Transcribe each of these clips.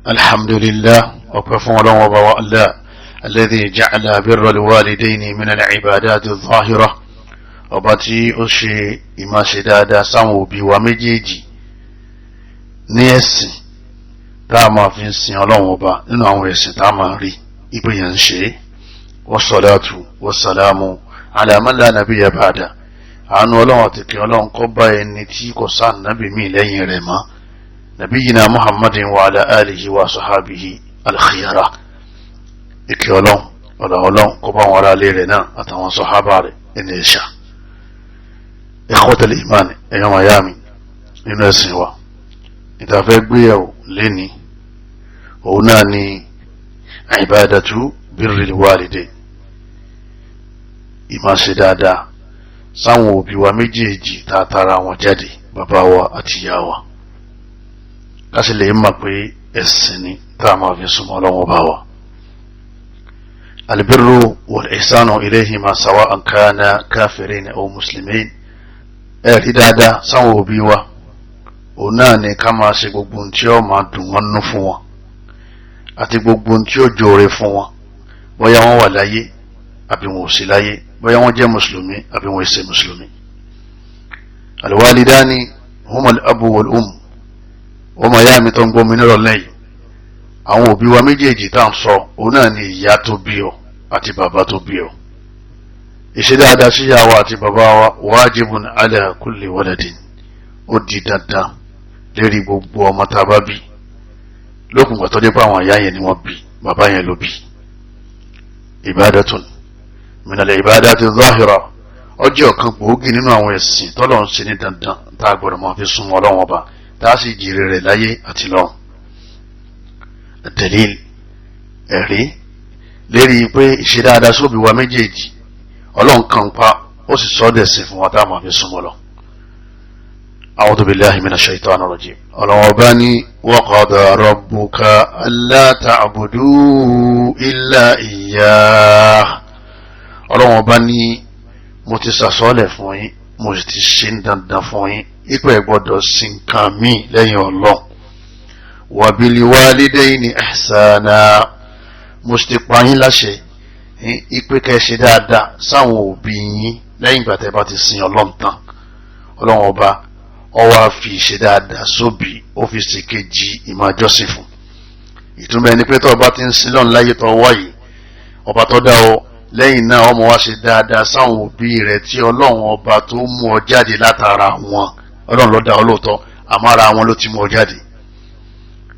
Alhamdulillah, ọpẹ́ fún Ọlọ́run ọba wa Allah alladhi ja'ala birra alwalidayni min al-ibadati adh-dhahira, ọba tí ó ṣe ìmáṣe dáadáa sáwọn òbí wa méjèèjì ní ẹ̀sìn tá a máa fi ń sin Ọlọ́run ọba nínú àwọn ẹ̀sìn tá a máa rí ìpéyàn ń ṣe. Wassalatu wassalamu ala man la nabiyya ba'da. Àánú Ọlọ́run àti kí Ọlọ́run kó bá ẹni tí kò sáà nábì mí lẹ́yìn rẹ̀ mọ́, nabiyina Muhammadin wa ala alihi wa sahabihi al-khiyara. Ìkẹ́ Ọlọ́run ọ̀là Ọlọ́run kó bá wọn ará ilé rẹ̀ náà àtàwọn sọ̀hábà rẹ̀ ẹni ẹ̀ṣà. Ikhwatal iman, ẹ̀yọ́ mayami nínú ẹ̀sìn wa, ìtafẹ́ gbéyàwó léni òun náà ni ibadatu birril walidayn, ìmáṣe dáadáa sáwọn òbí wa méjèèjì tá a tara wọn jáde, bàbá wa àti ìyá wa, ká sì lè mọ̀ pé ẹ̀sìn ni tá a máa fi súnmọ́ Ọlọ́run bá wa. Albirru wal ihsanu ilayhima sawa'an kana kafirin aw muslimin. Ẹ̀rí dáadáa sáwọn òbí wa òun náà ni ká máa ṣe gbogbo ohun tí ó máa dùn wọ́n nú fún wọn àti gbogbo ohun tí ó jòrè fún wọn, bóyá wọ́n wà láyé àbí wọn ò sí láyé, bóyá wọ́n jẹ́ mùsùlùmí àbí wọn ò ṣe mùsùlùmí. Alwalidani huma al-abu wal-um. Ọmọ ìyá mi tó ń gbọ́ mi nírọ̀lẹ́ yìí, àwọn òbí wa méjèèjì tá à ń sọ òun náà ni ìyá tó bí ọ àti bàbá tó bí ọ. Ìṣe dáadáa sí ìyá wa àti bàbá wa wajibun ala kulli waladin, ó di dandan lérí gbogbo ọmọ tá a bá bí, lókùn gbà tó dé pé àwọn ìyá yẹn ni wọ́n bí, bàbá yẹn ló bí. Ibadatun minal ibadati zahira, ó jẹ́ ọ̀kan gbòógì nínú àwọn ẹ̀sìn tọ́lọ̀ ń ṣe ní dandan tá a gbọ́dọ̀ máa fi súnmọ́ Ọlọ́run ọba, tá a sì jèrè rẹ̀ láyé àti lọ́run. Dalil, ẹ̀rí lérí pé ìṣe dáadáa sóbì wa méjèèjì Ọlọ́run kan pa ó sì sọ dẹ̀sìn fún wa tá a máa fi súnmọ́ lọ. A'udhu billahi minash shaitani rajim. Ọlọ́run ọba ní wa qada rabbuka alla ta'budu illa iyyah. Ọlọ́run ọba ní mo ti sàsọ́lẹ̀ fún yín, mo sì ti ṣe ń dandan fún yín ipò ẹ̀ gbọ́dọ̀ sí nǹkan míì lẹ́yìn Ọlọ́run. Wa bil walidayni ihsana, mo sì ti pa yín láṣẹ ipe kẹ́ ṣe dáadáa sáwọn òbí yín lẹ́yìn ìgbà tẹ́ bá ti sin Ọlọ́run tán. Ọlọ́run ọba ó wá fi ṣe dáadáa sóbì, ó fi ṣe kejì ìmọ̀jọ́sìn fún. Ìtumọ̀ ẹni pé tó ọba ti ń sin lọ́run láyé tó wáyé ọba tó dá ọ, lẹ́yìn náà ọmọ wa ṣe dáadáa sáwọn òbí rẹ̀ tí Ọlọ́run ọba tó mú ọ jáde látara wọn. Ọlọ́run ló dá ọ lóòótọ́, àmọ́ ara wọn ló ti mú ọ jáde.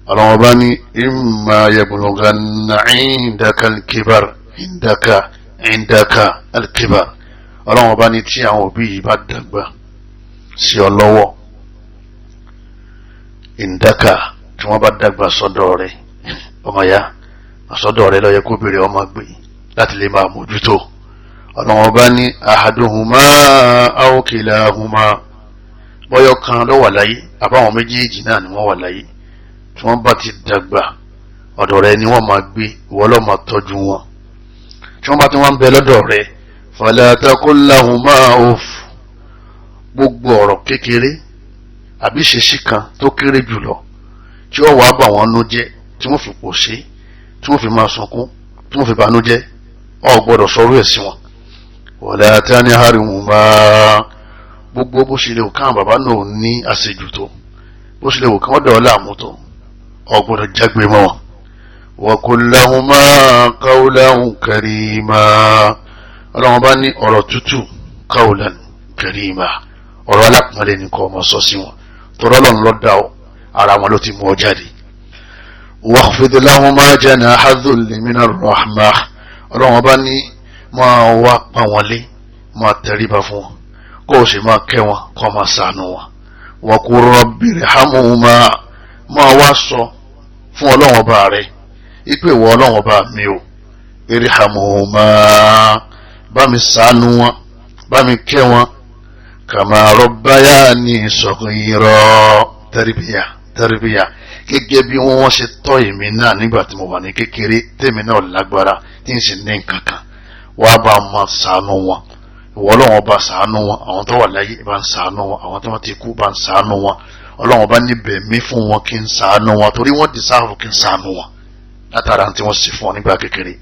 Ọlọ́run ọba ní imma yablughanna indaka al-kibar indaka al-kibar. Ọlọ́run ọba ní tí àwọn òbí yìí bá dàgbà sí ọ lọ́wọ́, indaka, tí wọ́n bá dàgbà sọ́dọ̀ rẹ̀, ọmọ ya àsọ́dọ̀ rẹ̀ ló yẹ kó béèrè ọmọ gbé láti lè máa mójútó. Ọlọ́run ọba ní ahaduhuma aw kilahuma, bọ́yọ̀ kan ló wà láyé àbáwọn méjèèjì náà ni wọ́n wà láyé, tí wọ́n bá ti dàgbà ọ̀dọ̀ rẹ̀ ni wọ́n máa gbé, ìwọ ló máa tọ́jú wọn. Tí wọ́n bá ti wọ́n ń bẹ lọ́dọ̀ rẹ̀, fala taqul lahuma uff, gbogbo ọ̀rọ̀ kékeré àbí ṣèṣì kan tó kéré jùlọ tí ó wàá bà wọ́n nú jẹ́, tí wọ́n fi pòṣé, tí wọ́n fi máa sunkún, tí wọ́n fi banú jẹ́, ọ gbọ́dọ̀ sọ̀rọ̀ ẹ̀ sí wọn. Wala tanharhuma, gbogbo bó ṣe lè wò káwọn bàbá náà ní àṣejù tó, bó ṣe lè wò káwọn dọ̀ọ́ láàmú tó, ọ gbọ́dọ̀ jágbe mọ́ wọn. Wa qul lahuma qawlan karima, Ọlọ́run bá ní ọ̀rọ̀ tútù, qawlan karima, ọ̀rọ̀ alápọ̀nlé ní kọ́ ọmọ sọ sí wọn, tọ́rọ́ Ọlọ́run ló dá ọ, ara wọn ló ti mú ọ jáde. Wakhfid lahuma janaha dhulli minar rahmah, Ọlọ́run bá ní máa wá pa wọn lé, máa tẹríba fún wọn, kó o sì máa kẹ́ wọn, kó o máa ṣàánú wọn. Wa qur rabbi irhamhuma, máa wá sọ fún Ọlọ́run ọba rẹ ipe ìwọ Ọlọ́run ọba mi o, irhamhuma, bá mi ṣàánú wọn, bá mi kẹ́ wọn, kama rabbayani saghira. Tẹríbíyà tẹríbíyà, gẹ́gẹ́ bí wọ́n ṣe tọ́ èmi náà nígbà tí mo wà ní kékeré, tèmi náà lágbára tí n sì ní nǹkan kan, wàá bá máa ṣàánú wọn. Ìwọ Ọlọ́run ọba ṣàánú wọn, àwọn tó wà láyé bá ń ṣàánú wọn, àwọn tó ti kú bá ń ṣàánú wọn. Ọlọ́run ọba ní bẹ̀mí fún wọn kí n ṣàánú wọn, torí wọ́n dìsáàfù kí n ṣàánú wọn látara tí wọ́n sì fún wọn nígbà kékeré.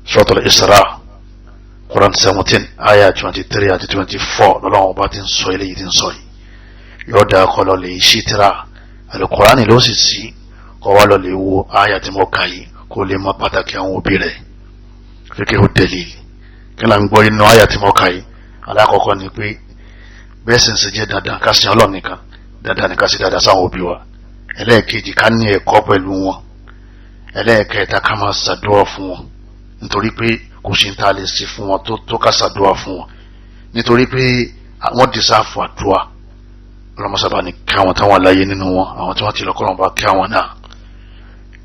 Suratul Isra, Quran 17 ayah 23 àti 24, lọ́lọ́run ọba ti ń sọ eléyìí ti ń sọ yìí. Yóò dá ọkọ lọ lè ṣí tíra Al-Qur'ani ló sì sí kọ́ wa lọ lè wo ayah tí mo kà yìí kó lè mọ pàtàkì àwọn òbí rẹ̀. Fiqhu dalil, kí là ń gbọ́ inú ayah tí mo kà yìí? Alákọ̀ọ́kọ́ ni pé bẹ́ẹ̀ sì ń ṣe jẹ́ dandan ká sin Ọlọ́run nìkan, dandan ni ká ṣe dáadáa sáwọn òbí wa. Ẹlẹ́ẹ̀kejì, ká ní ẹ̀kọ́ pẹ̀lú wọn. Ẹlẹ́ẹ̀kẹta, ká máa ṣàdúrà fún wọn, nítorí pé kò sí ní ta lè ṣe fún wọn tó ká ṣàdúrà fún wọn, nítorí pé wọ́n dìsáàfù àdúrà. Ọlọ́mọsábà ní kí àwọn táwọn aláyé nínú wọn, àwọn tí wọ́n ti lọ kọ́ lọ́nba kí àwọn náà.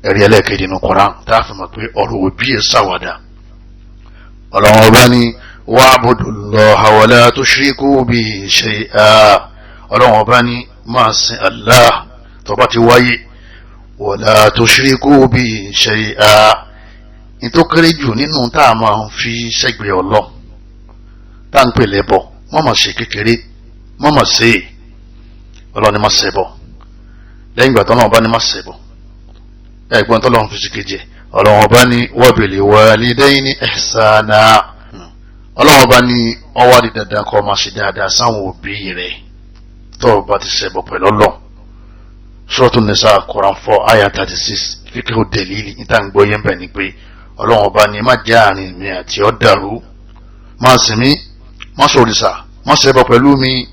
Ẹ̀rí ẹlẹ́ẹ̀kejì nínú Kùránì tá a fi mọ̀ pé ọ̀rọ̀ òbí ẹ̀ ṣàwàdà. Ọlọ́run ọba ní wa'budullaha wa la tushriku bihi shay'a. Ọlọ́run ọba ní máa sin Allah tó bá ti wáyé, wa la tushriku bihi shay'a. Ní tó kéré jù nínú tá a máa fi sẹ́gbẹ̀ẹ́ Ọlọ́run tá à ń pè lẹ́bọ̀, wọ́n máa ṣe kékeré, wọ́n máa ṣe é. Ọlọ́run ni máa ṣe bọ̀. Lẹ́yìn ìgbà tọ́lọ́run bá ní máa ṣe bọ̀, ẹ̀gbọ́n tọ́lọ́run fi sí kejì, Ọlọ́run ọba ní wa bil walidayni ihsana. Ọlọ́run ọba ní ọwọ́ àdì dandan kọ́ máa ṣe dáadáa sáwọn òbí rẹ̀ tó o bá ti ṣẹbọ pẹ̀lú Ọlọ́run. Suratul Nisa, Quran 4 ayah 36. Fíkẹ́ dalili níta ń gbọ́ yẹn bẹ̀ ni pé Ọlọ́run ọba ní má jẹ́ àárín mi àti ọ́ dàrú, má sìn mí, má sòrìṣà, má ṣẹbọ pẹ̀lú mi.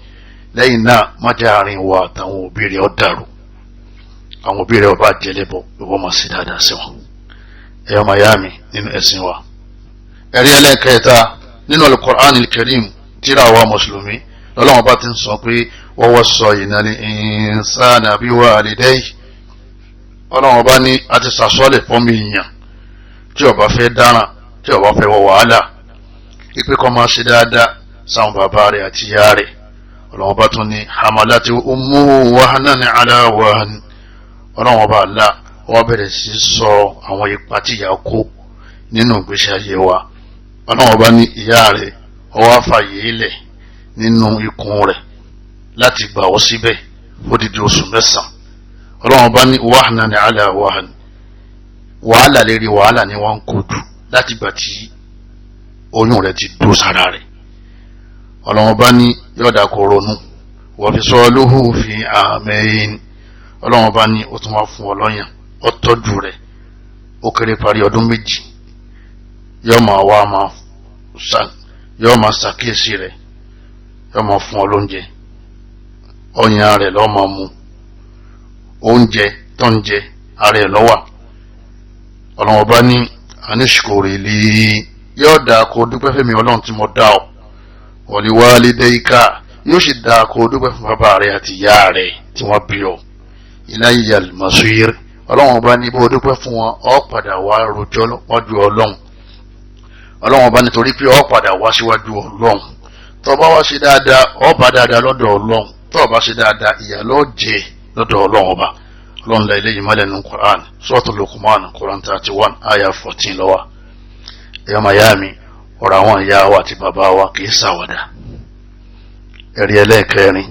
Lẹ́yìn náà, má jẹ́ àárín wa àtàwọn òbí rẹ̀ ọ́ dàrú. Àwọn òbí rẹ̀ ọba jẹlẹ́bọ, ìwọ máa ṣe dáadáa sí wọn. Ẹ̀yọ́ máa yá mi nínú ẹ̀sìn wa. Ẹ̀rí ẹlẹ́ẹ̀kẹta nínú Al-Qur'an al-Karim, tíra wa mùsùlùmí, lọ́lọ́wọ́n bá ti ń sọ pé wa wassayna al-insana biwalidayhi. Ọlọ́wọ́n bá ní a ti sàsọ́lẹ̀ fọ́nmi ìyàn tí ó bá fẹ́ dáràn, tí ó bá fẹ́ wọ wàhálà, ipe kó máa ṣe dáadáa sáwọn bàbá rẹ̀ àti ìyá rẹ̀. Ọlọ́wọ́n bá tún ní hamalati ummuhu wahnan ala wahn. Ọlọ́wọ́n bá là wọ́n bẹ̀rẹ̀ sí sọ àwọn ipa tí ìyá kó nínú ìgbésí ayé wa. Ọlọ́wọ́n bá ní ìyá rẹ̀ ó wá fàyè lẹ̀ nínú ikùn rẹ̀ láti gbà ọ́ síbẹ̀ odidi oṣù 9. Ọlọ́wọ́n bá ní wahnan ala wahn, wàhálà lérí wàhálà ni wọ́n ń kojú láti gbà tí oyún rẹ̀ ti dó sára rẹ̀. Ọlọ́wọ́n bá ní yọ̀dà kó ronú, wa fisaluhu fi amayn. Ọlọ́wọ́n bá ní ó tún wá fún ọ lọ́yàn, ó tọ́jú rẹ̀ ó kéré parí ọdún 2, yóò máa ṣàkíyèsí rẹ̀, yóò máa fún ọ lóúnjẹ, ọyàn rẹ̀ ló máa mu, oúnjẹ tó ń jẹ ara ẹ̀ ló wà. Ọlọ́wọ́n bá ní anishkuri li, yóò dáa kó dúpẹ́ fẹ́mi Ọlọ́run tí mo dá ọ, wa liwalidayka, yóò sì dáa kó dúpẹ́ fún bàbá rẹ̀ àti ìyá rẹ̀ tí wọ́n bí ọ. Ilayyal masir. Ọlọ́wọ́n bá ní bó dúpẹ́ fún wọn, ọ padà wá rojọ́ wájú Ọlọ́run. Ọlọ́wọ́n bá nítorí pé ọ padà wá síwájú Ọlọ́run. Tó bá wá ṣe dáadáa, ọ bá dáadáa lọ́dọ̀ Ọlọ́run. Tó bá ṣe dáadáa, ìyà ló jẹ lọ́dọ̀ Ọlọ́run ọba. Ọlọ́run la eléyìí mọ́lẹ̀ nínú Quran, Suratul Luqman, Quran 31 ayah 14 lọ́wọ́. Ẹ̀yọ́ mayami, ọ̀rọ̀ àwọn ìyá wa àti bàbá wa kì í ṣàwàdà. Ẹ̀rí ẹlẹ́ẹ̀kẹrin,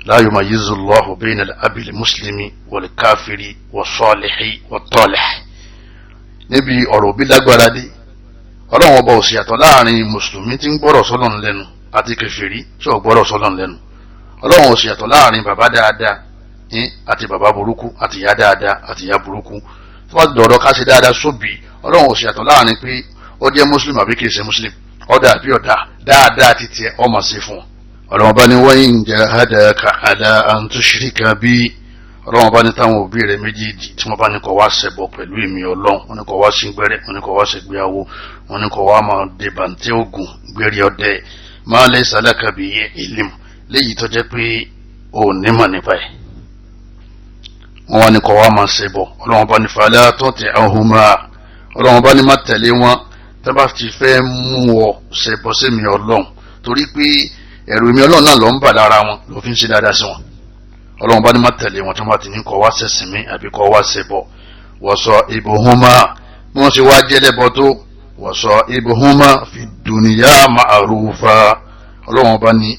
la yumayyizu Allahu bayna al-abil muslimi wal-kafiri was-salihi wat-talih. Níbi ọ̀rọ̀ òbí lágbára dé, Ọlọ́run ọba ò sì yàtọ̀ láàrin mùsùlùmí tí ń gbọ́rọ̀ sọ́lọ́run lẹ́nu àti kèfèrí tí ò gbọ́rọ̀ sọ́lọ́run lẹ́nu. Ọlọ́run ò sì yàtọ̀ láàrin bàbá dáadáa àti bàbá burúkú, àti ìyá dáadáa àti ìyá burúkú. Tó bá dọ̀rọ̀ ká ṣe dáadáa sóbì, Ọlọ́run ò sì yàtọ̀ láàrin pé ó jẹ́ mùsùlùmí àbí kìí ṣe mùsùlùmí, ọ̀dà àbí ọ̀dà, dáadáa ti tiẹ̀ ọmọ sí fún un. Ọlọ́run bá ní wa in jahadaka ala an tushrika bi. Ọlọ́run bá ní táwọn òbí rẹ̀ méjèèjì tí wọ́n bá ní kó wá ṣẹbọ pẹ̀lú èmi Ọlọ́run, wọ́n ní kó wá sí gbẹ́rẹ́, wọ́n ní kó wá ṣègbéyàwó, wọ́n ní kó wá máa de bàǹtẹ́ ògùn gbérí ọdẹ, ma laysa laka bihi ilm, léyìí tó jẹ́ pé ò nímọ̀ nípa ẹ̀. Wọ́n wá ní kó wá máa ṣẹbọ. Ọlọ́run bá ní fala tuti'huma. Ọlọ́run bá ní má tẹ̀lé wọn tó bá ti fẹ́ mú ọ ṣẹbọ sí mi Ọlọ́run, torí pé ẹ̀rù mi Ọlọ́run náà ló ń bà lára wọn ló fi ń ṣe dáadáa sí wọn. Ọlọ́run bá ní má tẹ̀lé wọn tó bá ti ní kó wá ṣẹ̀sìn mi àbí kó wá ṣẹbọ. Wa sahibuhuma, bí wọ́n ṣe wá jẹ́lẹ́bọ tó, wa sahibuhuma fi dunya ma'rufa. Ọlọ́run bá ní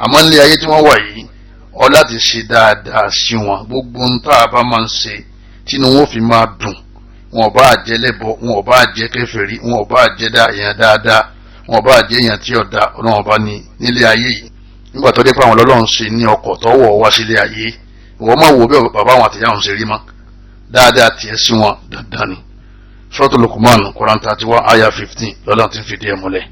àmọ́ nílé ayé tí wọ́n wà yìí, Ọ láti ṣe dáadáa sí wọn. Gbogbo ń tá a bá máa ń ṣe tínú wọn fi máa dùn, wọn ò bá jẹ́ lẹ́bọ, wọn ò bá jẹ́ kèfèrí, wọn ò bá jẹ́ èèyàn dáadáa, wọn ò bá jẹ́ èèyàn tí ọ̀dà, Ọlọ́run bá ní nílé ayé yìí. Nígbà tó dé pé àwọn Ọlọ́run ṣe ní ọkọ̀ tọ́wọ̀ wá sílé ayé, ìwọ máa wò bí bàbá àwọn àtìyá wọn ṣe rí mọ́. Dáadáa tiẹ̀ sí wọn dandan ni. Suratul Luqman, Quran 31 ayah 15 lọ́lọ́run ti ń fìdí ẹ̀ múlẹ̀.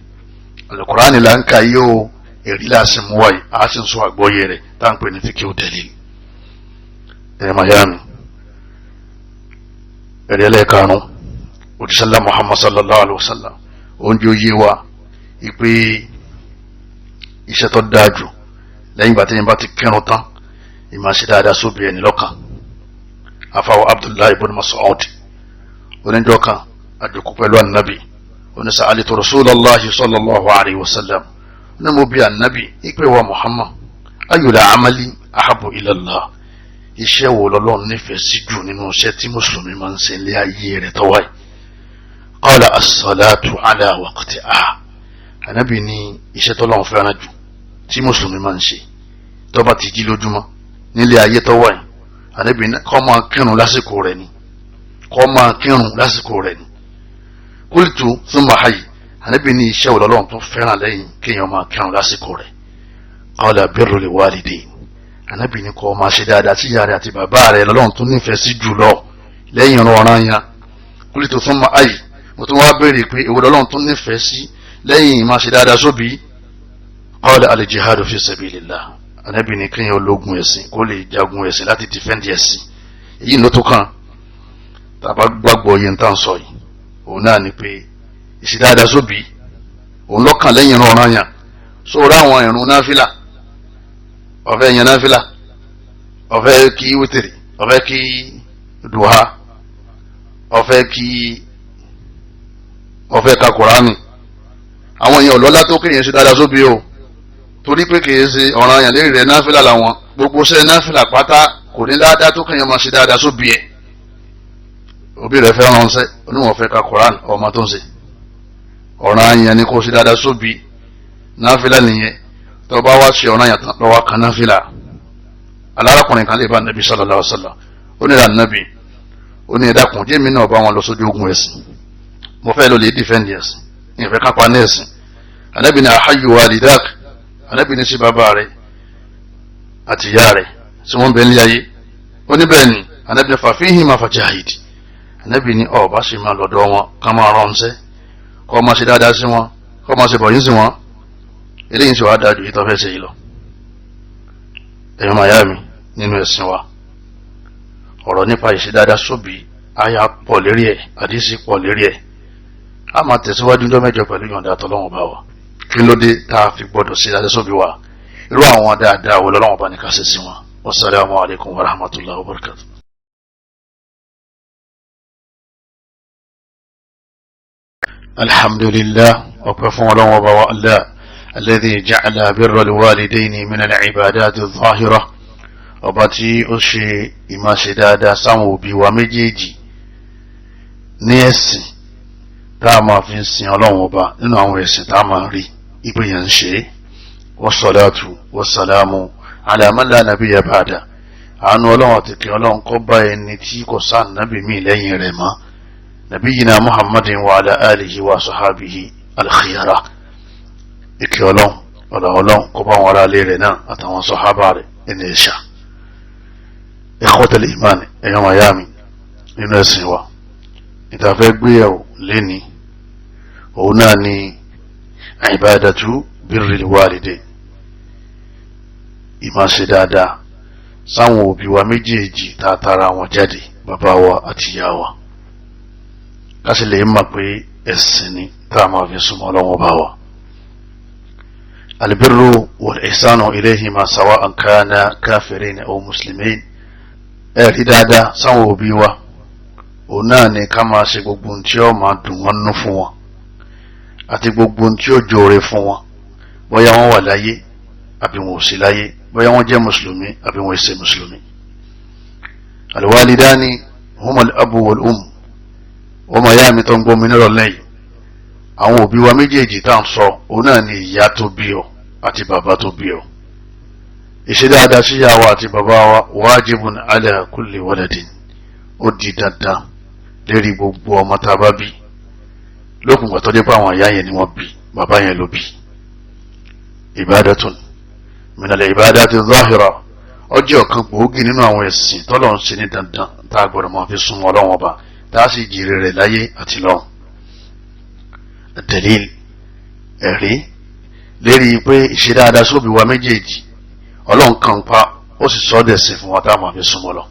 Al-Qur'ani là ń ka yìí o, èrí láti mú wáyé, a sì ń sọ àgbọ́yé rẹ̀ tá à ń pè ní fíkíù dalil. Ẹ̀rẹ̀ mayami ẹ̀rẹ̀ ẹlẹ́ẹ̀karùn-ún, òjísàlá Muhammad sallallahu alayhi wa sallam, oúnjẹ oyé wa ìpè iṣẹ́ tó dáa jù lẹ́yìn ìgbà téèyàn bá ti kírun tán, ìmáa ṣe dáadáa sóbi ẹni lọ́kàn. Afáwọ̀ Abdullahi ibn Mas'ud oníjọ́ kan àjòkó pẹ̀lú ànábì, onísà alitu Rasulullahi sallallahu alayhi wa sallam, ní mo bi ànábì ìpè wa Muhammad, ayyul amali ahabbu ila Allah, iṣẹ́ wo lọ́lọ́run nífẹ̀ẹ́ sí jù nínú iṣẹ́ tí mùsùlùmí máa ń ṣe ilé ayé rẹ̀ tọ́wá yìí? Qala as-salatu ala waqtiha. Ànábì ní iṣẹ́ tọ́lọ́run fẹ́ràn jù tí mùsùlùmí máa ń ṣe tó bá ti jí lójúmọ́ nílé ayé tọ́wá yìí, ànábì ní kó máa kírun lásìkò rẹ̀ ni, kó máa kírun lásìkò rẹ̀ ni. Qultu thumma hayy. Ànábì ní iṣẹ́ wo lọ́lọ́run tó fẹ́ràn lẹ́yìn kéèyàn máa kírun lásìkò rẹ̀? Qala birrul walidayn. Ànábì ní kó máa ṣe dáadáa sí ìyá rẹ̀ àti bàbá rẹ̀ lọ́lọ́run tó nífẹ̀ẹ́ sí jùlọ lẹ́yìn ìran ọ̀ràn yẹn. Qultu thumma hayy. Mo tún wá béèrè pé èwo lọ́lọ́run tó nífẹ̀ẹ́ sí lẹ́yìn máa ṣe dáadáa sóbì? Qala al-jihadu fi sabilillah. Ànábì ní kéèyàn ológun ẹ̀sìn kó lè jagun ẹ̀sìn láti dìfẹ́ǹdì ẹ̀sìn. Èyí ló tó kàn tàbá gbàgbọ́ yẹn tá à ń sọ yìí, òun náà ni pé ìṣe dáadáa sóbì òun lọ́kàn lẹ́yìn ìran ọ̀ràn yẹn. Sóòrò àwọn ìrun náfìlà, ọ̀fẹ́ yẹn náfìlà, ọ̀fẹ́ kí wítìrì, ọ̀fẹ́ kí dùhà, ọ̀fẹ́ kí ọ̀fẹ́ ka kùránì, àwọn èèyàn ọ̀lọ́lá tó kéèyàn ṣe dáadáa sóbì o, torí pé kìí ṣe ọ̀ràn yẹn lérí rẹ̀ náfìlà làwọn. Gbogbo ṣe náfìlà pátá kò ní dáadáa tó kéèyàn máa ṣe dáadáa sóbì ẹ̀. Òbí rẹ̀ fẹ́ ránṣẹ́, oníwọ̀n fẹ́ ka kùránì, ọmọ tó ń ṣe ọ̀ràn yẹn ni kò ṣe dáadáa sóbì, náfìlà nìyẹn. Tó bá wá ṣe ọ̀ràn yẹn tán lọ́wọ́ kan náfìlà. Alárakùnrin kan lè bá nàbí sallallahu alaihi wasallam, ó ní ìlànà nàbí, ó ní ẹ̀dá kùn jẹ́mi náà bá wọn lọ sójú ogun ẹ̀sìn, mo fẹ́ lọ lè dìfẹ́ǹdì ẹ̀sìn, ìfẹ́ kápá ní ẹ̀sìn. Ànábì ní ahayyu walidak, ànábì ní sí bàbá rẹ̀ àti ìyá rẹ̀ tí wọ́n bẹ ní ayé? Ó ní bẹ́ẹ̀ ni. Ànábì ní fafihima fajahid. Ànábì ní ó bá sì máa lọ́dọ̀ wọn ká máa ránṣẹ́, kọ́ máa ṣe dáadáa sí wọn, kọ́ máa ṣe bọ̀yìn sí wọn, eléyìí sì wá dáa ju ìtọ́ fẹ́ ṣe yìí lọ. Ẹ̀yọ́ màyá mi nínú ẹ̀sìn wa, ọ̀rọ̀ nípa ìṣe dáadáa sóbì àyà pọ̀ lérí ẹ̀, àdísì pọ̀ lérí ẹ̀. A máa tẹ̀síwájú ọjọ́ mẹ́jọ pẹ̀lú ìyọ̀ǹda tọ́lọ́wọ́n bá wa. Kí ló dé tá a fi gbọ́dọ̀ ṣe dáadáa sóbì wa? Irú àwọn dáadáa wo lọ́lọ́wọ́n bá ní ká ṣe sí wọn? Wassalamu alaikum warahmatullahi wabarakatuh. Alhamdulillah, ọpẹ́ fún Ọlọ́run ọba wa Allah, alladhi ja'ala birra al-walidayni min al-ibadati adh-dhahira, ọba tí ó ṣe ìmáṣe dáadáa sáwọn òbí wa méjèèjì ní ẹ̀sìn tá a máa fi ń sin Ọlọ́run ọba nínú àwọn ẹ̀sìn tá a máa rí ìpè yẹn ń ṣe é. Wassalatu wassalamu ala man la nabiyya ba'da. Àánú Ọlọ́run àti kí Ọlọ́run kó bá ẹni tí kò sáà nábì mí lẹ́yìn rẹ̀ mọ́, nabiyina Muhammadin wa ala alihi wa sahabihi al-khiyara. Ìkẹ́ Ọlọ́run ọ̀là Ọlọ́run kó bá wọn ará ilé rẹ̀ náà àtàwọn sọ̀hábà rẹ̀ ẹni ẹ̀ṣà. Ikhwatal iman, ẹ̀yọ́ mayami nínú ẹ̀sìn wa, ìtafẹ́ gbéyàwó léni òun náà ni ibadatu birril walidayn, ìmáa ṣe dáadáa sáwọn òbí wa méjèèjì tá a tara wọn jáde, bàbá wa àti ìyá wa, ká sì lè mọ̀ pé ẹ̀sìn ni tá a máa fi súnmọ́ Ọlọ́run bá wa. Albirru wal ihsanu ilayhima sawa'an kana kafirin aw muslimin. Ẹ̀rí dáadáa sáwọn òbí wa òun náà ni ká máa ṣe gbogbo ohun tí ó máa dùn wọ́n nú fún wọn àti gbogbo ohun tí ó jòrè fún wọn, bóyá wọ́n wà láyé àbí wọn ò sí láyé, bóyá wọ́n jẹ́ mùsùlùmí àbí wọn ò ṣe mùsùlùmí. Alwalidani humal abu wal um. Ọmọ ìyá mi tó ń gbọ́ mi nírọ̀lẹ́ yìí, àwọn òbí wa méjèèjì tá à ń sọ òun náà ni ìyá tó bí ọ àti bàbá tó bí ọ. Ìṣe dáadáa sí ìyá wa àti bàbá wa wajibun ala kulli waladin, ó di dandan lérí gbogbo ọmọ tá a bá bí, lókùn gbà tó dé pé àwọn ìyá yẹn ni wọ́n bí, bàbá yẹn ló bí. Ibadatun minal ibadati zahira, ó jẹ́ ọ̀kan gbòógì nínú àwọn ẹ̀sìn tọ́lọ̀ ń ṣe ní dandan tá a gbọ́dọ̀ máa fi súnmọ́ Ọlọ́run ọba, tá a sì jèrè rẹ̀ láyé àti lọ́run. Dalil, ẹ̀rí lérí pé ìṣe dáadáa sóbì wa méjèèjì Ọlọ́run kan pa, ó sì sọ ọ́ dẹ̀sìn fún wa tá a máa fi súnmọ́ lọ.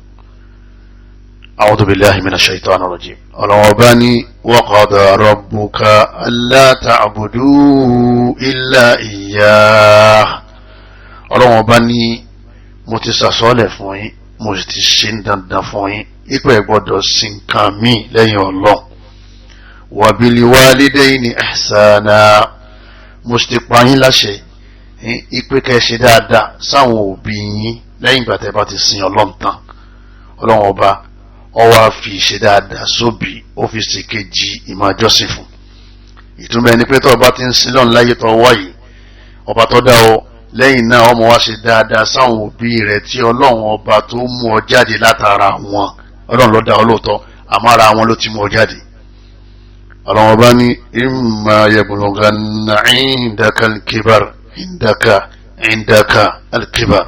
A'udhu billahi minash shaitani rajim. Ọlọ́run ọba ní wa qada rabbuka alla ta'budu illa iyyah. Ọlọ́run ọba ní mo ti sàsọ́lẹ̀ fún yín, mo sì ti ṣe ń dandan fún yín, ipò ẹ̀ gbọ́dọ̀ sí nǹkan míì lẹ́yìn Ọlọ́run. Wa bil walidayni ihsana, mo sì ti pa yín láṣẹ ipe kẹ́ ṣe dáadáa sáwọn òbí yín lẹ́yìn ìgbà tẹ́ bá ti sin Ọlọ́run tán. Ọlọ́run ọba ó wá fi ṣe dáadáa sóbì, ó fi ṣe kejì ìmọ̀ àjọsìn fún. Ìtumọ̀ ẹni pé tó ọba ti ń sin lọ́run láyé tó wáyé, ọba tó dá ọ, lẹ́yìn náà ọmọ wa ṣe dáadáa sáwọn òbí rẹ̀ tí Ọlọ́run ọba tó mú ọ jáde látara wọn. Ọlọ́run ló dá ọ lóòótọ́, àmọ́ ara wọn ló ti mú ọ jáde. Ọlọ́run ọba ní imma yablughanna indaka al-kibar, indaka al-kibar.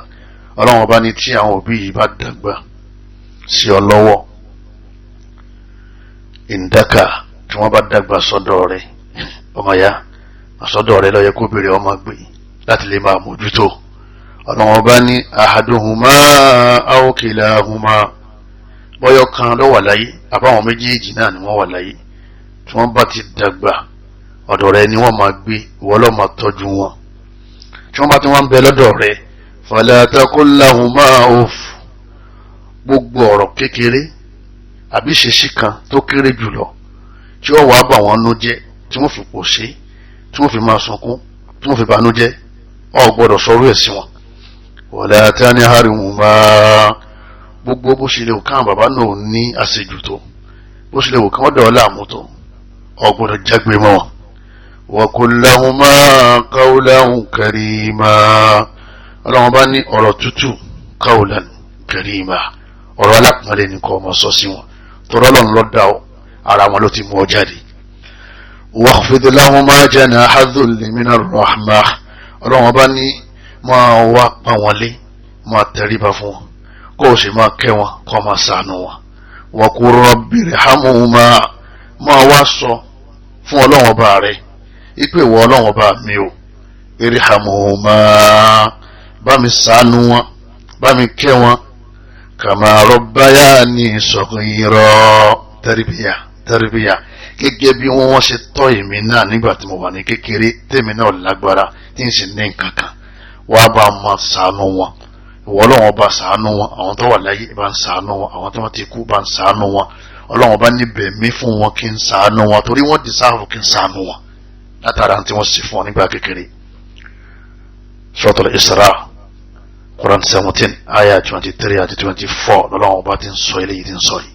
Ọlọ́run ọba ní tí àwọn òbí yìí bá dàgbà sí ọ lọ́wọ́, indaka, tí wọ́n bá dàgbà sọ́dọ̀ rẹ̀, ọmọ ya sọ́dọ̀ rẹ̀ ló yẹ kó béèrè ọmọ gbé láti lè máa mójútó. Ọlọ́run ọba ní ahaduhuma aw kilahuma, bọ́yọ̀ kan ló wà láyé àbáwọn méjèèjì náà ni wọ́n wà láyé, tí wọ́n bá ti dàgbà ọ̀dọ̀ rẹ̀ ni wọ́n máa gbé, ìwọ ló máa tọ́jú wọn. Tí wọ́n bá ti wọ́n ń bẹ lọ́dọ̀ rẹ̀, fala taqul lahuma uff, gbogbo ọ̀rọ̀ kékeré àbí ìṣesí kan tó kéré jùlọ tí ó wàá bà wọ́n nú jẹ́, tí wọ́n fi pòṣé, tí wọ́n fi máa sunkún, tí wọ́n fi banú jẹ́, ọ gbọ́dọ̀ sọ̀rọ̀ ẹ̀ sí wọn. Wala tanharhuma, gbogbo bó ṣe lè wò káwọn bàbá náà ní àṣejù tó, bó ṣe lè wò káwọn dọ̀ ọ́ láàmú tó, ọ gbọ́dọ̀ jágbe mọ́ wọn. Wa qul lahuma qawlan karima, Ọlọ́run bá ní ọ̀rọ̀ tútù, qawlan karima, ọ̀rọ̀ alápọ̀nlé ní kọ́ ọmọ sọ sí wọn, tọ́rọ́ lọ́n lọ́ da ọ, ara wọn ló ti mú ọ jáde. Wakhfid lahuma janaha dhulli minar rahmah, Ọlọ́run bá ní máa wá pa wọn lé, máa tẹríba fún wọn, kó o sì máa kẹ́ wọn, kó o máa ṣàánú wọn. Wa qur rabbi irhamhuma, máa wá sọ fún Ọlọ́run ọba rẹ ipe ìwọ Ọlọ́run ọba mi o, irhamhuma, bá mi ṣàánú wọn, bá mi kẹ́ wọn, kama rabbayani saghira. Tẹríbíyà tẹríbíyà, gẹ́gẹ́ bí wọ́n ṣe tọ́ èmi náà nígbà tí mo wà ní kékeré, tèmi náà lágbára tí n sì ní nǹkan kan, wàá bá máa ṣàánú wọn. Ìwọ Ọlọ́run ọba ṣàánú wọn, àwọn tó wà láyé bá ń ṣàánú wọn, àwọn tó wọ́n ti kú bá ń ṣàánú wọn. Ọlọ́run ọba níbẹ̀ mí fún wọn kí n ṣàánú wọn, torí wọ́n dìsáàfù kí n ṣàánú wọn látara tí wọ́n sì fún wọn nígbà kékeré. Suratul Isra, Quran 17 ayah 23 àti 24, lọ́lọ́run ọba ti ń sọ eléyìí ti ń sọ yìí.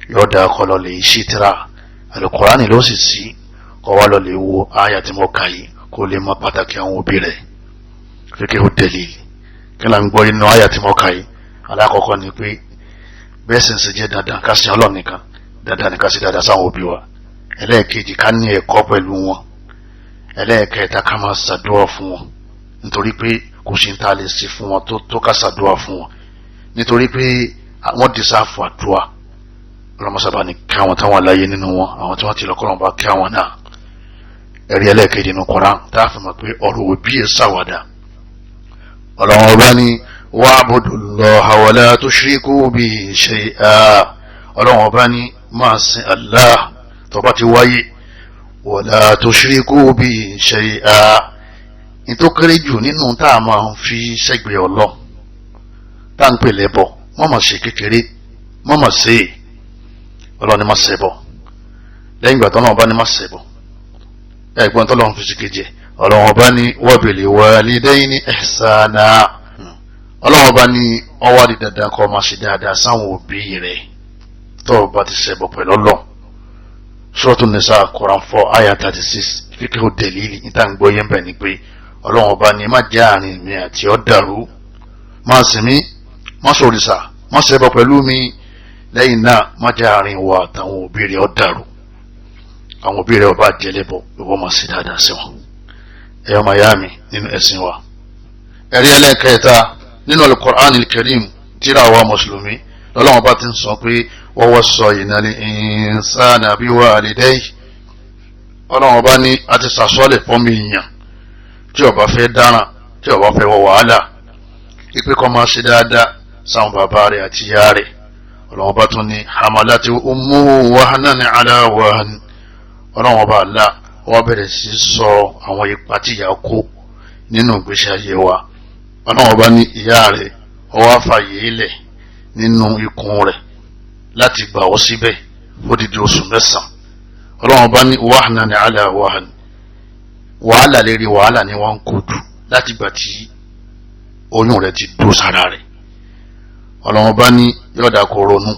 Yóò dáa kọ́ lọ lè ṣí tíra Al-Qur'ani ló sì sí, kọ́ wá lọ lè wo ayah tí mo kà yìí kó lè mọ pàtàkì àwọn òbí rẹ̀. Fiqhu dalil, kí là ń gbọ́ inú ayah tí mo kà yìí? Alákọ̀ọ́kọ́ ni pé bẹ́ẹ̀ sì ń ṣe jẹ́ dandan ká sin Ọlọ́run nìkan, dandan ni ká ṣe dáadáa sáwọn òbí wa. Ẹlẹ́ẹ̀kejì, ká ní ẹ̀kọ́ pẹ̀lú wọn. Ẹlẹ́ẹ̀kẹta, ká máa ṣàdúrà fún wọn, nítorí pé kò sí ní ta lè ṣe fún wọn tó ká ṣàdúrà fún wọn, nítorí pé wọ́n dìsáàfù àdúrà. Ọlọ́mọsábà ní kí àwọn táwọn aláyé nínú wọn, àwọn tí wọ́n ti lọ kọ́ lọ́nba kí àwọn náà. Ẹ̀rí ẹlẹ́ẹ̀kejì nínú Kùránì tá a fi mọ̀ pé ọ̀rọ̀ òbí ẹ̀ ṣàwàdà. Ọlọ́run ọba ní wa'budullaha wa la tushriku bihi shay'a. Ọlọ́run ọba ní máa sin Allah tó bá ti wáyé, wa la tushriku bihi shay'a. Ní tó kéré jù nínú tá a máa fi sẹ́gbẹ̀ẹ́ Ọlọ́run tá à ń pè lẹ́bọ̀, wọ́n máa ṣe kékeré, wọ́n máa ṣe é. Ọlọ́run ni má ṣẹbọ. Lẹ́yìn ìgbà tọ́lọ́run bá ní má ṣẹbọ, ẹ̀gbọ́n tọ́lọ́run fi sí kejì ẹ̀. Ọlọ́run ọba ní wabil walidayni ihsana. Ọlọ́run ọba ní ọwọ́ àdì dandan kọ́ máa ṣe dáadáa sáwọn òbí rẹ̀ tó o bá ti ṣẹbọ pẹ̀lú Ọlọ́run. Suratul Nisa, Quran 4 ayah 36. Fíkẹ́ ò dẹ̀lílì níta ń gbọ́ yẹn bẹ̀ ni pé Ọlọ́run ọba ní má jẹ́ àárín mi àti ọ́ dàrú. Máa sìn mí, má sòrìṣà, má ṣẹbọ pẹ̀lú mi. Lẹ́yìn náà má jẹ́ àárín wa àtàwọn òbí rẹ̀ ó dàrú. Àwọn òbí rẹ̀ ọba jẹlẹ́bọ, ìwọ máa ṣe dáadáa sí wọn. Ẹ̀yọ́ máa yá mi nínú ẹ̀sìn wa. Ẹ̀rí ẹlẹ́kẹta nínú Al-Qur'an al-Karim, tírà wa mùsùlùmí, lọ́lọ́wọ́n bá ti ń sọ pé wa wassayna al-insana biwalidayhi. Ọlọ́wọ́n bá ní a ti sàsọ́lẹ̀ fọ́mi èèyàn tí ó bá fẹ́ dáràn, tí ó bá fẹ́ wọ wàhálà, ipe kó máa ṣe dáadáa sáwọn bàbá rẹ̀ àti ìyá rẹ̀. Ọlọ́wọ́n bá tún ní hamalati ummuhu wahnan ala wahn. Ọlọ́wọ́n bá là wọ́n bẹ̀rẹ̀ sí sọ àwọn ipa tí ìyá kó nínú ìgbésí ayé wa. Ọlọ́wọ́n bá ní ìyá rẹ̀ ó wá fàyè lẹ̀ nínú ikùn rẹ̀ láti gbà ọ́ síbẹ̀ fódìdí oṣù 9. Ọlọ́wọ́n bá ní wahnan ala wahn, wàhálà lérí wàhálà ni wọ́n ń kojú láti gbà tí oyún rẹ̀ ti dó sára rẹ̀. Ọlọ́wọ́n bá ní yọ̀dà kó ronú,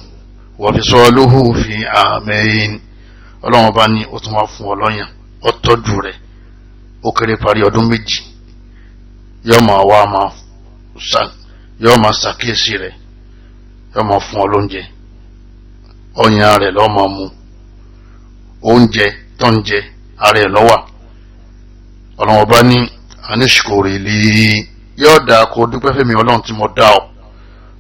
wa fisaluhu fi amayn. Ọlọ́wọ́n bá ní ó tún wá fún ọ lọ́yàn, ó tọ́jú rẹ̀ ó kéré parí ọdún 2, yóò máa ṣàkíyèsí rẹ̀, yóò máa fún ọ lóúnjẹ, ọyàn rẹ̀ ló máa mu, oúnjẹ tó ń jẹ ara ẹ̀ ló wà. Ọlọ́wọ́n bá ní anishkuri li, yóò dáa kó dúpẹ́ fẹ́mi Ọlọ́run tí mo dá ọ,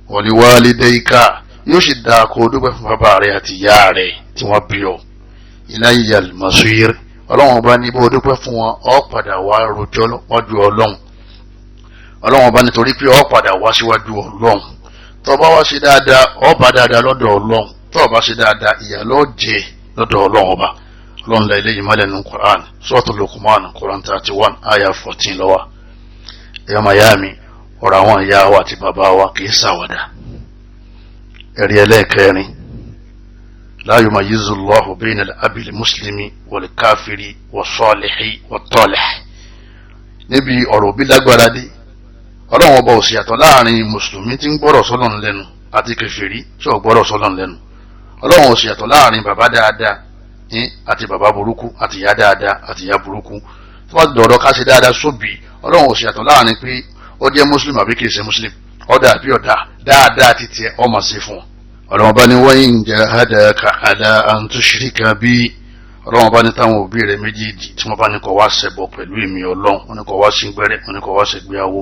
wa liwalidayka, yóò sì dáa kó dúpẹ́ fún bàbá rẹ̀ àti ìyá rẹ̀ tí wọ́n bí ọ, ilayyal masir. Ọlọ́wọ́n bá ní bó dúpẹ́ fún wọn, ọ padà wá rojọ́ wájú Ọlọ́run. Ọlọ́wọ́n bá nítorí pé ọ padà wá síwájú Ọlọ́run, tó bá wá ṣe dáadáa ọ bá dáadáa lọ́dọ̀ Ọlọ́run, tó bá ṣe dáadáa ìyà ló jẹ lọ́dọ̀ Ọlọ́run ọba. Ọlọ́run la eléyìí mọ́lẹ̀ nínú Quran, Suratul Luqman, Quran 31 ayah 14 lọ́wọ́. Ẹ̀yọ́ mayami, ọ̀rọ̀ àwọn ìyá wa àti bàbá wa kì í ṣàwàdà. Ẹ̀rí ẹlẹ́ẹ̀kẹrin, la yumayyizu Allahu bayna al-abil muslimi wal-kafiri was-salihi wat-talih. Níbi ọ̀rọ̀ òbí lágbára dé, Ọlọ́run ọba ò sì yàtọ̀ láàrin mùsùlùmí tí ń gbọ́rọ̀ sọ́lọ́run lẹ́nu àti kèfèrí tí ò gbọ́rọ̀ sọ́lọ́run lẹ́nu. Ọlọ́run ò sì yàtọ̀ láàrin bàbá dáadáa àti bàbá burúkú àti ìyá dáadáa àti ìyá burúkú. Tó bá dọ̀rọ̀ ká ṣe dáadáa sóbì, Ọlọ́run ò sì yàtọ̀ láàrin pé ó jẹ́ mùsùlùmí àbí kìí ṣe mùsùlùmí, ọ̀dà àbí ọ̀dà, dáadáa ti tiẹ̀ ọmọ sí fún un. Ọlọ́run bá ní wa in jahadaka ala an tushrika bi. Ọlọ́run bá ní táwọn òbí rẹ̀ méjèèjì tí wọ́n bá ní kó wá ṣẹbọ pẹ̀lú èmi Ọlọ́run, wọ́n ní kó wá sí gbẹ́rẹ́, wọ́n ní kó wá ṣègbéyàwó,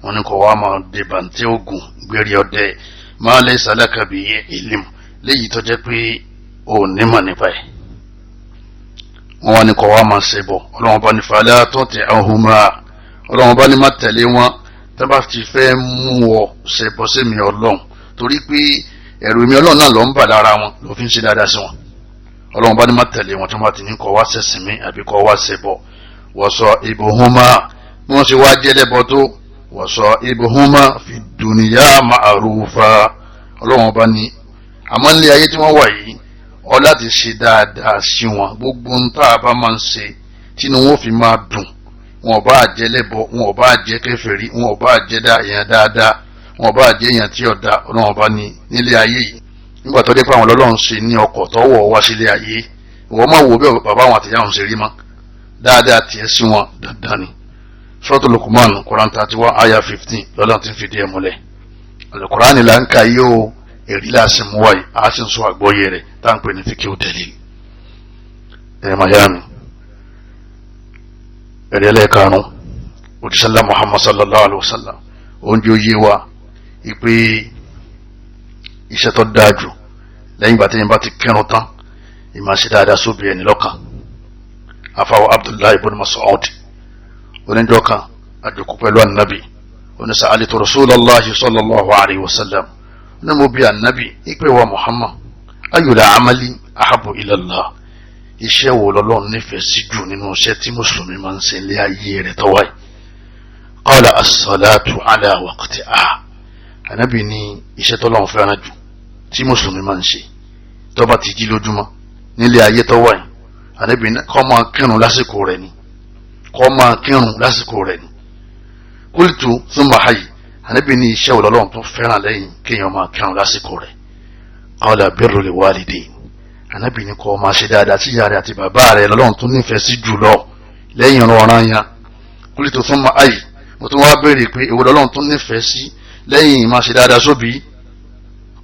wọ́n ní kó wá máa de bàǹtẹ́ ògùn gbérí ọdẹ, ma laysa laka bihi ilm, léyìí tó jẹ́ pé ò nímọ̀ nípa ẹ̀. Wọ́n wá ní kó wá máa ṣẹbọ. Ọlọ́run bá ní fala tuti'huma. Ọlọ́run bá ní má tẹ̀lé wọn tó bá ti fẹ́ mú ọ ṣẹbọ sí mi Ọlọ́run, torí pé ẹ̀rù mi Ọlọ́run náà ló ń bà lára wọn ló fi ń ṣe dáadáa sí wọn. Ọlọ́run bá ní má tẹ̀lé wọn tí wọ́n bá ti ní kó wá ṣẹ̀sìn mi àbí kó wá ṣẹbọ. Wa sahibuhuma, bí wọ́n ṣe wá jẹ́lẹ́bọ tó, wa sahibuhuma fi dunya ma'rufa. Ọlọ́run bá ní àmọ́ nílé ayé tí wọ́n wà yìí, ọ láti ṣe dáadáa sí wọn, gbogbo ń tá a bá máa ń ṣe tínú wọn fi máa dùn. Wọn ò bá jẹ́ lẹ́bọ, wọn ò bá jẹ́ kèfèrí, wọn ò bá jẹ́ èèyàn dáadáa, wọn ò bá jẹ́ èèyàn tí ò dáa. Ọlọ́run bá ní nílé ayé yìí, nígbà tó dé pé àwọn Ọlọ́run ṣe ní ọkọ̀ tọ́wọ̀ wá sílé ayé, ìwọ máa wò bí bàbá àwọn àtìyá òun ṣe rí mọ́, dáadáa tiẹ̀ sí wọn dandan ni. Suratul Luqman, Quran 31 ayah 15 lọ́lọ́run ti ń fìdí ẹ̀ múlẹ̀. Al-Qur'ani là ń ka yìí o, èrí láti mú wáyé, a sì ń sọ àgbọ́yé rẹ̀ tá à ń pè ní fíkíù dalil. Ẹ̀ mayami, ẹ̀rí ẹlẹ́ẹ̀karùn-ún, òjísàlá Muhammad sallallahu alayhi wa sallam, oúnjẹ oyé wa ìpè iṣẹ́ tó dáa jù lẹ́yìn ìgbà téèyàn bá ti kírun tán, ìmáa ṣe dáadáa sóbì ẹni lọ́kàn. Afáwọ̀ Abdullahi ibn Mas'ud oníjọ́ kan àjòkó pẹ̀lú ànábì, oníṣà alitu Rasulullahi sallallahu alayhi wa sallam, ní mo bi ànábì ìpè wa Muhammad, ayyul amali ahabbu ila Allah, iṣẹ́ wo lọ́lọ́run nífẹ̀ẹ́ sí jù nínú iṣẹ́ tí mùsùlùmí máa ń ṣe ilé ayé rẹ̀ tọ́wáyé? Qala as-salatu ala waqtiha. Ànábì ní iṣẹ́ tọ́lọ́run fẹ́ràn jù tí mùsùlùmí máa ń ṣe tó bá ti jí lójúmọ́ nílé ayé tọ́wáyé, ànábì ní kó máa kírun lásìkò rẹ̀ ni, kó máa kírun lásìkò rẹ̀ ni. Qultu thumma hayy. Ànábì ní iṣẹ́ wo lọ́lọ́run tó fẹ́ràn lẹ́yìn kéèyàn máa kírun lásìkò rẹ̀? Qala birrul walidayn. Ànábì ní kó máa ṣe dáadáa sí ìyá rẹ̀ àti bàbá rẹ̀ lọ́lọ́run tó nífẹ̀ẹ́ sí jùlọ lẹ́yìn ọ̀ràn yẹn. Qultu thumma ayy. Mo tún wá béèrè pé èwo lọ́lọ́run tó nífẹ̀ẹ́ sí Lẹ́yìn máa ṣe dáadáa sóbì,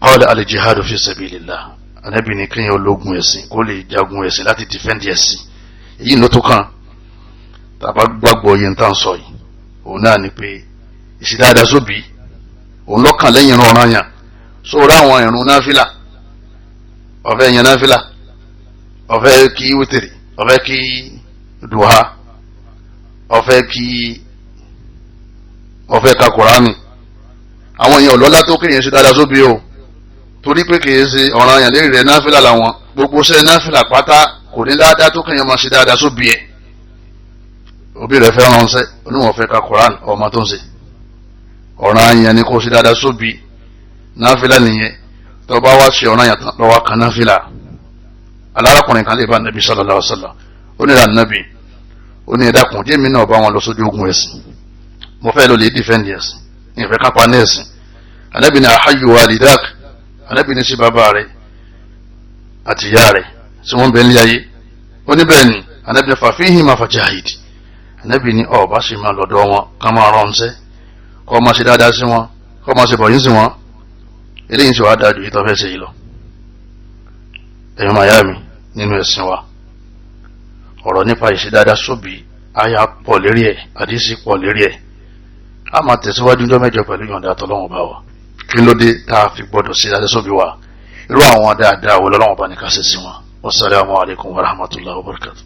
qala al-jihadu fi sabilillah. Ànábì ní kéèyàn ológun ẹ̀sìn kó lè jagun ẹ̀sìn láti dìfẹ́ǹdì ẹ̀sìn. Èyí ló tó kàn tàbá gbàgbọ́ yẹn tá à ń sọ yìí. Òun náà ni pé ìṣe dáadáa sóbì òun lọ́kàn lẹ́yìn ìrun ọ̀ranyàn. Sóòrò àwọn ìrun náfìlà, ọ̀fẹ́ yẹn náfìlà, ọ̀fẹ́ kí wítìrì, ọ̀fẹ́ kí dùhà, ọ̀fẹ́ kí ọ̀fẹ́ ka Kùránì, àwọn èèyàn ọ̀lọ́lá tó kéèyàn ṣe dáadáa sóbi o, torí pé kìí ṣe ọ̀ranyàn lérí rẹ̀, náfìlà làwọn. Gbogbo ṣe náfìlà pátá kò ní dáadáa tó kéèyàn máa ṣe dáadáa sóbi ẹ̀. Òbí rẹ̀ fẹ́ ránṣẹ́, oníwọ̀n fẹ́ ka Kùránì, ọmọ tó ń ṣe ọ̀ranyàn ni kò ṣe dáadáa sóbi, náfìlà nìyẹn. Tó bá wá ṣe ọ̀ranyàn tán, lọ́wọ́ kan náfìlà. Alárakùnrin kan lè bá nàbí sallallahu alaihi wasallam. Ó ní ìrànàbì, ó ní ẹ̀dàkùn jẹ́mi náà bá wọn lọ sójú ogun ẹ̀sìn, mo fẹ́ lọ lè dìfẹ́ǹdì ẹ̀sìn, ìfẹ́ kápá ní ẹ̀sìn. Ànábì ní ahayyu walidak? Ànábì ní sí bàbá rẹ̀ àti ìyá rẹ̀ tí wọ́n bẹ̀ ní ayé? Ó ní bẹ́ẹ̀ ni. Ànábì ní fafihima fajahid. Ànábì ní ó bá sì máa lọ́dọ̀ wọn, ká máa ránṣẹ́, kọ́ máa ṣe dáadáa sí wọn, kọ́ máa ṣe bọ̀yìn sí wọn. Eléyìí sì wá dáa ju ìtọ́ fẹ́ ṣe yìí lọ. Ẹ̀yin máa yá mi nínú ẹ̀sìn wa, ọ̀rọ̀ nípa ìṣe dáadáa sóbì, àyà pọ̀ lérí ẹ̀, àdísì pọ̀ lérí ẹ̀. A máa tẹ̀síwájú ọjọ́ mẹ́jọ pẹ̀lú ìyọ̀ǹda tọ́lọ́wọ́n bá wa. Kí ló dé tá a fi gbọ́dọ̀ ṣe dáadáa sóbì wa? Irú àwọn dáadáa wo lọ́lọ́wọ́n bá ní ká ṣe sí wọn? Wasalaamu alaykum wa rahmatulahi wa barakatu.